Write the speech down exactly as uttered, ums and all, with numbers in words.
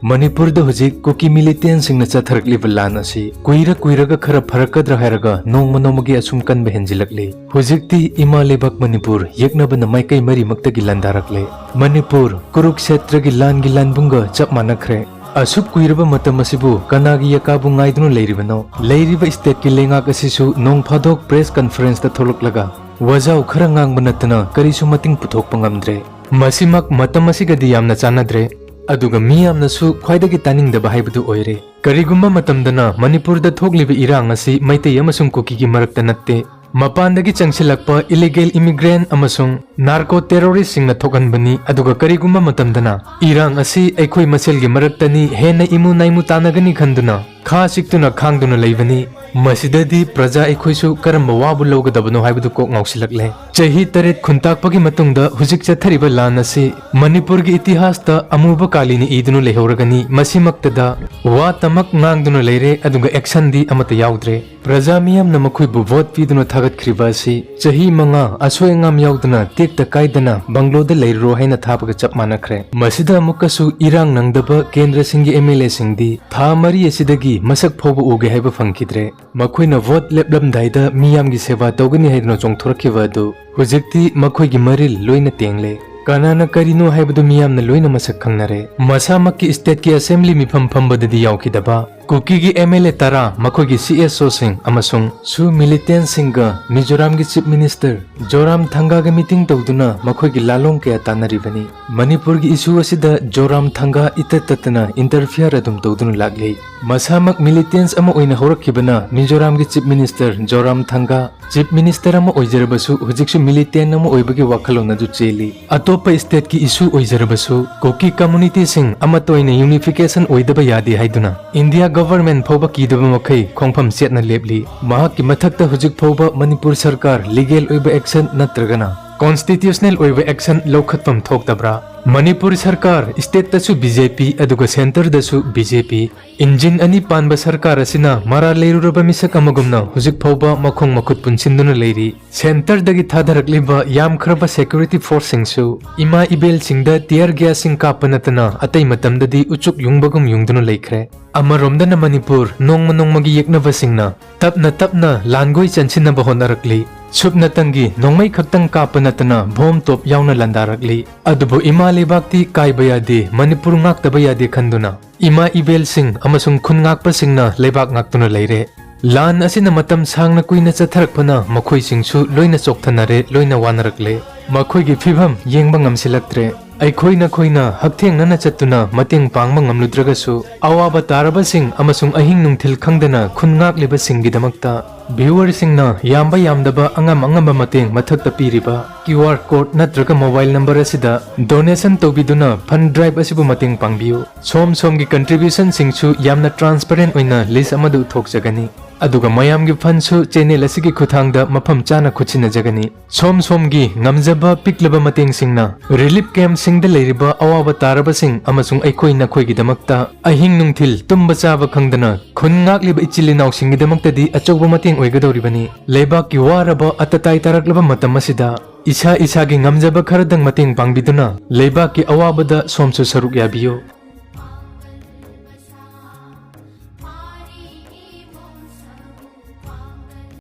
ꯃꯅꯤꯄꯨꯔꯗ ꯍꯧꯖꯤꯛ ꯀꯨꯀꯤ ꯃꯤꯂꯤꯇꯦꯟꯁꯤꯡꯅ ꯆꯠꯊꯔꯛꯂꯤꯕ ꯂꯥꯟ ꯑꯁꯤ ꯀꯨꯏꯔ ꯀꯨꯏꯔꯒ ꯈꯔ ꯐꯔꯛꯀꯗ꯭ꯔꯥ ꯍꯥꯏꯔꯒ ꯅꯣꯡꯃ ꯅꯣꯡꯃꯒꯤ ꯑꯁꯨꯝ ꯀꯟꯕ ꯍꯦꯟꯖꯤꯜꯂꯛꯂꯤ꯫ ꯍꯧꯖꯤꯛꯇꯤ ꯏꯃꯥ ꯂꯩꯕꯥꯛ ꯃꯅꯤꯄꯨꯔ ꯌꯦꯛꯅꯕꯅ ꯃꯥꯏꯀꯩ ꯃꯔꯤꯃꯛꯇꯒꯤ ꯂꯥꯟꯗꯥꯔꯛꯂꯦ꯫ ꯃꯅꯤꯄꯨꯔ ꯀꯨꯔꯨꯛꯁꯦꯇ꯭ꯔꯒꯤ ꯂꯥꯟꯒꯤ ꯂꯥꯟꯕꯨꯡꯒ ꯆꯞ ꯃꯥꯟꯅꯈ꯭ꯔꯦ꯫ ꯑꯁꯨꯛ ꯀꯨꯏꯔꯕ ꯃꯇꯝ ꯑꯁꯤꯕꯨ ꯀꯅꯥꯒꯤ ꯌꯥꯀꯥꯕꯨ ꯉꯥꯏꯗꯨꯅ ꯂꯩꯔꯤꯕꯅꯣ? ꯂꯩꯔꯤꯕ ꯁ꯭ꯇꯦꯠꯀꯤ ꯂꯩꯉꯥꯛ ꯑꯁꯤꯁꯨ ꯅꯣꯡ ꯐꯥꯗꯣꯛ ꯄ꯭ꯔꯦꯁ ꯀꯟꯐꯔꯦꯟꯁꯇ ꯊꯣꯛꯂꯛꯂꯒ ꯋꯥꯖꯥꯎ ꯈꯔ ꯉꯥꯡꯕ ꯅꯠꯇꯅ ꯀꯔꯤꯁꯨ ꯃꯇꯦꯡ ꯄꯨꯊꯣꯛꯄ ꯉꯝꯗ꯭ꯔꯦ꯫ ꯃꯁꯤꯃꯛ ꯃꯇꯝ ꯑꯁꯤꯒꯗꯤ ꯌꯥꯝꯅ ꯆꯥꯟꯅꯗ꯭ꯔꯦ꯫ ꯑꯗꯨꯒ ꯃꯤꯌꯥꯝꯅꯁꯨ ꯈ꯭ꯋꯥꯏꯗꯒꯤ ꯇꯥꯅꯤꯡꯗꯕ ꯍꯥꯏꯕꯗꯨ ꯑꯣꯏꯔꯦ꯫ ꯀꯔꯤꯒꯨꯝꯕ ꯃꯇꯝꯗꯅ ꯃꯅꯤꯄꯨꯔꯗ ꯊꯣꯛꯂꯤꯕ ꯏꯔꯥꯡ ꯑꯁꯤ ꯃꯩꯇꯩ ꯑꯃꯁꯨꯡ ꯀꯨꯀꯤꯒꯤ ꯃꯔꯛꯇ ꯅꯠꯇꯦ, ꯃꯄꯥꯟꯗꯒꯤ ꯆꯪꯁꯤꯜꯂꯛꯄ ꯏꯂꯤꯒꯦꯜ ꯏꯃꯤꯒ꯭ꯔꯦꯟ ꯑꯃꯁꯨꯡ ꯅꯥꯔꯀꯣ ꯇꯦꯔꯣꯔꯤꯁꯁꯤꯡꯅ ꯊꯣꯛꯍꯟꯕꯅꯤ꯫ ꯑꯗꯨꯒ ꯀꯔꯤꯒꯨꯝꯕ ꯃꯇꯝꯗꯅ ꯏꯔꯥꯡ ꯑꯁꯤ ꯑꯩꯈꯣꯏ ꯃꯁꯦꯜꯒꯤ ꯃꯔꯛꯇꯅꯤ, ꯍꯦꯟꯅ ꯏꯃꯨ ꯅꯥꯏꯃꯨ ꯇꯥꯟꯅꯒꯅꯤ ꯈꯟꯗꯨꯅ ꯈꯥ ꯆꯤꯛꯇꯨꯅ ꯈꯥꯡꯗꯨꯅ ꯂꯩꯕꯅꯤ꯫ ꯃꯁꯤꯗꯗꯤ ꯄ꯭ꯔꯖꯥ ꯑꯩꯈꯣꯏꯁꯨ ꯀꯔꯝꯕ ꯋꯥꯕꯨ ꯂꯧꯒꯗꯕꯅꯣ ꯍꯥꯏꯕꯗꯨ ꯀꯣꯛ ꯉꯥꯎꯁꯤꯜꯂꯛꯂꯦ꯫ ꯆꯍꯤ ꯇꯔꯦꯠ ꯈꯨꯟꯇꯥꯛꯄꯒꯤ ꯃꯇꯨꯡꯗ ꯍꯧꯖꯤꯛ ꯆꯠꯊꯔꯤꯕ ꯂꯥꯟ ꯑꯁꯤ ꯃꯅꯤꯄꯨꯔꯒꯤ ꯏꯇꯤꯍꯥꯁꯇ ꯑꯃꯨꯕ ꯀꯥꯂꯤꯅ ꯏꯗꯨꯅ ꯂꯩꯍꯧꯔꯒꯅꯤ꯫ ꯃꯁꯤꯃꯛꯇꯗ ꯋꯥ ꯇꯃꯛ ꯉꯥꯡꯗꯨꯅ ꯂꯩꯔꯦ, ꯑꯗꯨꯒ ꯑꯦꯛꯁꯟꯗꯤ ꯑꯃꯠꯇ ꯌꯥꯎꯗ꯭ꯔꯦ꯫ ꯄ꯭ꯔꯖꯥ ꯃꯤꯌꯥꯝꯅ ꯃꯈꯣꯏꯕꯨ ꯚꯣꯠ ꯄꯤꯗꯨꯅ ꯊꯥꯒꯠꯈ꯭ꯔꯤꯕ ꯑꯁꯤ ꯆꯍꯤ ꯃꯉꯥ ꯑꯁꯣꯏ ꯑꯉꯥꯝ ꯌꯥꯎꯗꯅ ꯇꯦꯛꯇ ꯀꯥꯏꯗꯅ ꯕꯪꯒ꯭ꯂꯣꯗ ꯂꯩꯔꯨꯔꯣ ꯍꯥꯏꯅ ꯊꯥꯕꯒ ꯆꯞ ꯃꯥꯟꯅꯈ꯭ꯔꯦ꯫ ꯃꯁꯤꯗ ꯑꯃꯨꯛꯀꯁꯨ ꯏꯔꯥꯡ ꯅꯪꯗꯕ ꯀꯦꯟꯗ꯭ꯔꯁꯤꯡꯒꯤ ꯑꯦꯝ ꯑꯦꯜ ꯑꯦꯁꯤꯡꯗꯤ ꯊꯥ ꯃꯔꯤ ꯑꯁꯤꯗꯒꯤ ꯃꯁꯛ ꯐꯥꯎꯕ ꯎꯒꯦ ꯍꯥꯏꯕ ꯐꯪꯈꯤꯗ꯭ꯔꯦ꯫ ꯃꯈꯣꯏꯅ ꯚꯣꯠ ꯂꯦꯞꯂꯝꯗꯥꯏꯗ ꯃꯤꯌꯥꯝꯒꯤ ꯁꯦꯕꯥ ꯇꯧꯒꯅꯤ ꯍꯥꯏꯗꯨꯅ ꯆꯣꯡꯊꯣꯔꯛꯈꯤꯕ ꯑꯗꯨ ꯍꯧꯖꯤꯛꯇꯤ ꯃꯈꯣꯏꯒꯤ ꯃꯔꯤꯜ ꯂꯣꯏꯅ ꯇꯦꯡꯂꯦ꯫ ꯀꯅꯥꯅ ꯀꯔꯤꯅꯣ ꯍꯥꯏꯕꯗꯨ ꯃꯤꯌꯥꯝꯅ ꯂꯣꯏꯅ ꯃꯁꯛ ꯈꯪꯅꯔꯦ꯫ ꯃꯁꯥꯃꯛꯀꯤ ꯁ꯭ꯇꯦꯠꯀꯤ ꯑꯁꯦꯝꯕ꯭ꯂꯤ ꯃꯤꯐꯝ ꯐꯝꯕꯗꯗꯤ ꯌꯥꯎꯈꯤꯗꯕ ꯀꯨꯀꯤꯒꯤ ꯑꯦꯝ ꯑꯦꯜ ꯑꯦ ꯇꯔꯥ, ꯃꯈꯣꯏꯒꯤ ꯁꯤ ꯑꯦꯁ ꯑꯣꯁꯤꯡ ꯑꯃꯁꯨꯡ ꯁꯨ ꯃꯤꯂꯤꯇꯦꯟꯁꯤꯡꯒ ꯃꯤꯖꯣꯔꯥꯝꯒꯤ ꯆꯤꯐ ꯃꯤꯅꯤꯁꯇꯔ ꯖꯣꯔꯥꯝ ꯊꯪꯒꯥꯒ ꯃꯤꯇꯤꯡ ꯇꯧꯗꯨꯅ ꯃꯈꯣꯏꯒꯤ ꯂꯥꯂꯣꯡ ꯀꯌꯥ ꯇꯥꯟꯅꯔꯤꯕꯅꯤ꯫ ꯃꯅꯤꯄꯨꯔꯒꯤ ꯏꯁꯨ ꯑꯁꯤꯗ ꯖꯣꯔꯥꯝ ꯊꯪꯒꯥ ꯏꯇꯠ ꯇꯠꯇꯅ ꯏꯟꯇꯔꯐꯤꯌꯔ ꯑꯗꯨꯝ ꯇꯧꯗꯨꯅ ꯂꯥꯛꯂꯤ꯫ ꯃꯁꯥꯃꯛ ꯃꯤꯂꯤꯇꯦꯟꯁ ꯑꯃ ꯑꯣꯏꯅ ꯍꯧꯔꯛꯈꯤꯕꯅ ꯃꯤꯖꯣꯔꯥꯝꯒꯤ ꯆꯤꯐ ꯃꯤꯅꯤꯁꯇꯔ ꯖꯣꯔꯥꯝ ꯊꯪꯒꯥ ꯆꯤꯐ ꯃꯤꯅꯤꯁꯇꯔ ꯑꯃ ꯑꯣꯏꯖꯔꯕꯁꯨ ꯍꯧꯖꯤꯛꯁꯨ ꯃꯤꯂꯤꯇꯦꯟ ꯑꯃ ꯑꯣꯏꯕꯒꯤ ꯋꯥꯈꯜꯂꯣꯟ ꯑꯗꯨ ꯆꯦꯜꯂꯤ꯫ ꯑꯇꯣꯞꯄ ꯁ꯭ꯇꯦꯠꯀꯤ ꯏꯁꯨ ꯑꯣꯏꯖꯔꯕꯁꯨ ꯀꯨꯀꯤ ꯀꯝꯃꯨꯅꯤꯇꯤꯁꯤꯡ ꯑꯃꯠꯇ ꯑꯣꯏꯅ ꯌꯨꯅꯤꯐꯤꯀꯦꯁꯟ ꯑꯣꯏꯗꯕ ꯌꯥꯗꯦ ꯍꯥꯏꯗꯨꯅ ꯏꯟꯗꯤꯌꯥ ꯒꯚꯔꯟꯃꯦꯟꯠ ꯐꯥꯎꯕ ꯀꯤꯗꯕ ꯃꯈꯩ ꯈꯣꯡꯐꯝ ꯆꯦꯠꯅ ꯂꯦꯞꯂꯤ꯫ ꯃꯍꯥꯛꯀꯤ ꯃꯊꯛꯇ ꯍꯧꯖꯤꯛ ꯐꯥꯎꯕ ꯃꯅꯤꯄꯨꯔ ꯁꯔꯀꯥꯔ ꯂꯤꯒꯦꯜ ꯑꯣꯏꯕ ꯑꯦꯛꯁꯟ ꯅꯠꯇ꯭ꯔꯒꯅ ꯀꯣꯟꯁꯇꯤꯇ꯭ꯌꯨꯁꯅꯦꯜ ꯑꯣꯏꯕ ꯑꯦꯛꯁꯟ ꯂꯧꯈꯠꯐꯝ ꯊꯣꯛꯇꯕ꯭ꯔꯥ? ꯃꯅꯤꯄꯨꯔ ꯁꯔꯀꯥꯔ, ꯁ꯭ꯇꯦꯠꯇꯁꯨ ꯕꯤ ꯖꯦ ꯄꯤ, ꯑꯗꯨꯒ ꯁꯦꯟꯇꯔꯗꯁꯨ ꯕꯤ ꯖꯦ ꯄꯤ, ꯏꯟꯖꯤꯟ ꯑꯅꯤ ꯄꯥꯟꯕ ꯁꯔꯀꯥꯔ ꯑꯁꯤꯅ ꯃꯔꯥꯜ ꯂꯩꯔꯨꯔꯕ ꯃꯤꯁꯛ ꯑꯃꯒꯨꯝꯅ ꯍꯧꯖꯤꯛ ꯐꯥꯎꯕ ꯃꯈꯣꯡ ꯃꯈꯨꯠ ꯄꯨꯟꯁꯤꯟꯗꯨꯅ ꯂꯩꯔꯤ꯫ ꯁꯦꯟꯇꯔꯗꯒꯤ ꯊꯥꯗꯔꯛꯂꯤꯕ ꯌꯥꯝꯈ꯭ꯔꯕ ꯁꯦꯀ꯭ꯌꯨꯔꯤꯇꯤ ꯐꯣꯔꯁꯁꯤꯡꯁꯨ ꯏꯃꯥ ꯏꯕꯦꯜꯁꯤꯡꯗ ꯇꯤꯌꯔ ꯒ꯭ꯌꯥꯁꯁꯤꯡ ꯀꯥꯞꯄ ꯅꯠꯇꯅ ꯑꯇꯩ ꯃꯇꯝꯗꯗꯤ ꯎꯆꯨꯛ ꯌꯨꯡꯕꯒꯨꯝ ꯌꯨꯡꯗꯨꯅ ꯂꯩꯈ꯭ꯔꯦ꯫ ꯑꯃꯔꯣꯝꯗꯅ ꯃꯅꯤꯄꯨꯔ ꯅꯣꯡꯃ ꯅꯣꯡꯃꯒꯤ ꯌꯦꯛꯅꯕꯁꯤꯡꯅ ꯇꯞꯅ ꯇꯞꯅ ꯂꯥꯟꯒꯣꯏ ꯆꯟꯁꯤꯟꯅꯕ ꯍꯣꯠꯅꯔꯛꯂꯤ꯫ ꯁꯨꯞꯅꯇꯪꯒꯤ ꯅꯣꯡꯃꯩ ꯈꯛꯇꯪ ꯀꯥꯞꯄ ꯅꯠꯇꯅ ꯕꯣꯝ ꯇꯣꯞ ꯌꯥꯎꯅ ꯂꯥꯟꯗꯥꯔꯛꯂꯤ꯫ ꯑꯗꯨꯕꯨ ꯏꯃꯥ ꯂꯩꯕꯥꯛꯇꯤ ꯀꯥꯏꯕ ꯌꯥꯗꯦ, ꯃꯅꯤꯄꯨꯔ ꯉꯥꯛꯇꯕ ꯌꯥꯗꯦ ꯈꯟꯗꯨꯅ ꯏꯃꯥ ꯏꯕꯦꯜꯁꯤꯡ ꯑꯃꯁꯨꯡ ꯈꯨꯟ ꯉꯥꯛꯄꯁꯤꯡꯅ ꯂꯩꯕꯥꯛ ꯉꯥꯛꯇꯨꯅ ꯂꯩꯔꯦ꯫ ꯂꯥꯟ ꯑꯁꯤꯅ ꯃꯇꯝ ꯁꯥꯡꯅ ꯀꯨꯏꯅ ꯆꯠꯊꯔꯛꯄꯅ ꯃꯈꯣꯏꯁꯤꯡꯁꯨ ꯂꯣꯏꯅ ꯆꯣꯛꯊꯅꯔꯦ, ꯂꯣꯏꯅ ꯋꯥꯅꯔꯛꯂꯦ꯫ ꯃꯈꯣꯏꯒꯤ ꯐꯤꯚꯝ ꯌꯦꯡꯕ ꯉꯝꯁꯤꯜꯂꯛꯇ꯭ꯔꯦ꯫ ꯑꯩꯈꯣꯏ ꯅꯈꯣꯏꯅ ꯍꯛꯊꯦꯡꯅꯅ ꯆꯠꯇꯨꯅ ꯃꯇꯦꯡ ꯄꯥꯡꯕ ꯉꯝꯂꯨꯗ꯭ꯔꯒꯁꯨ, ꯑꯋꯥꯕ ꯇꯥꯔꯕꯁꯤꯡ ꯑꯃꯁꯨꯡ ꯑꯍꯤꯡ ꯅꯨꯡꯊꯤꯜ ꯈꯪꯗꯅ ꯈꯨꯟ ꯉꯥꯛꯂꯤꯕꯁꯤꯡꯒꯤꯗꯃꯛꯇ ꯚ꯭ꯌꯨꯋꯔꯁꯤꯡꯅ ꯌꯥꯝꯕ ꯌꯥꯝꯗꯕ ꯑꯉꯝ ꯑꯉꯝꯕ ꯃꯇꯦꯡ ꯃꯊꯛꯇ ꯄꯤꯔꯤꯕ ꯀ꯭ꯌꯨ ꯑꯥꯔ ꯀꯣꯗ ꯅꯠꯇ꯭ꯔꯒ ꯃꯣꯕꯥꯏꯜ ꯅꯝꯕꯔ ꯑꯁꯤꯗ ꯗꯣꯅꯦꯁꯟ ꯇꯧꯕꯤꯗꯨꯅ ꯐꯟ ꯗ꯭ꯔꯥꯏꯚ ꯑꯁꯤꯕꯨ ꯃꯇꯦꯡ ꯄꯥꯡꯕꯤꯌꯨ꯫ ꯁꯣꯝ ꯁꯣꯝꯒꯤ ꯀꯟꯇ꯭ꯔꯤꯕ꯭ꯌꯨꯁꯟꯁꯤꯡꯁꯨ ꯌꯥꯝꯅ ꯇ꯭ꯔꯥꯟꯁꯄꯔꯦꯟ ꯑꯣꯏꯅ ꯂꯤꯁ ꯑꯃꯗ ꯎꯠꯊꯣꯛꯆꯒꯅꯤ꯫ ꯑꯗꯨꯒ ꯃꯌꯥꯝꯒꯤ ꯐꯟꯁꯨ ꯆꯦꯅꯦꯜ ꯑꯁꯤꯒꯤ ꯈꯨꯠꯊꯥꯡꯗ ꯃꯐꯝ ꯆꯥꯅ ꯈꯨꯠꯁꯤꯟꯅꯖꯒꯅꯤ꯫ ꯁꯣꯝ ꯁꯣꯝꯒꯤ ꯉꯝꯖꯕ ꯄꯤꯛꯂꯕ ꯃꯇꯦꯡꯁꯤꯡꯅ ꯔꯤꯂꯤꯐ ꯀꯦꯝꯞꯁꯤꯡꯗ ꯂꯩꯔꯤꯕ ꯑꯋꯥꯕ ꯇꯥꯔꯕꯁꯤꯡ ꯑꯃꯁꯨꯡ ꯑꯩꯈꯣꯏ ꯅꯈꯣꯏꯒꯤꯗꯃꯛꯇ ꯑꯍꯤꯡ ꯅꯨꯡꯊꯤꯜ ꯇꯨꯝꯕ ꯆꯥꯕ ꯈꯪꯗꯅ ꯈꯨꯟ ꯉꯥꯛꯂꯤꯕ ꯏꯆꯤꯜ ꯏꯅꯥꯎꯁꯤꯡꯒꯤꯗꯃꯛꯇꯗꯤ ꯑꯆꯧꯕ ꯃꯇꯦꯡ ꯑꯣꯏꯒꯗꯧꯔꯤꯕꯅꯤ꯫ ꯂꯩꯕꯥꯛꯀꯤ ꯋꯥꯔꯕ ꯑꯇꯇꯥꯏ ꯇꯥꯔꯛꯂꯕ ꯃꯇꯝ ꯑꯁꯤꯗ ꯏꯁꯥ ꯏꯁꯥꯒꯤ ꯉꯝꯖꯕ ꯈꯔꯗꯪ ꯃꯇꯦꯡ ꯄꯥꯡꯕꯤꯗꯨꯅ ꯂꯩꯕꯥꯛꯀꯤ ꯑꯋꯥꯕꯗ ꯁꯣꯝꯁꯨ ꯁꯔꯨꯛ ꯌꯥꯕꯤꯌꯨ꯫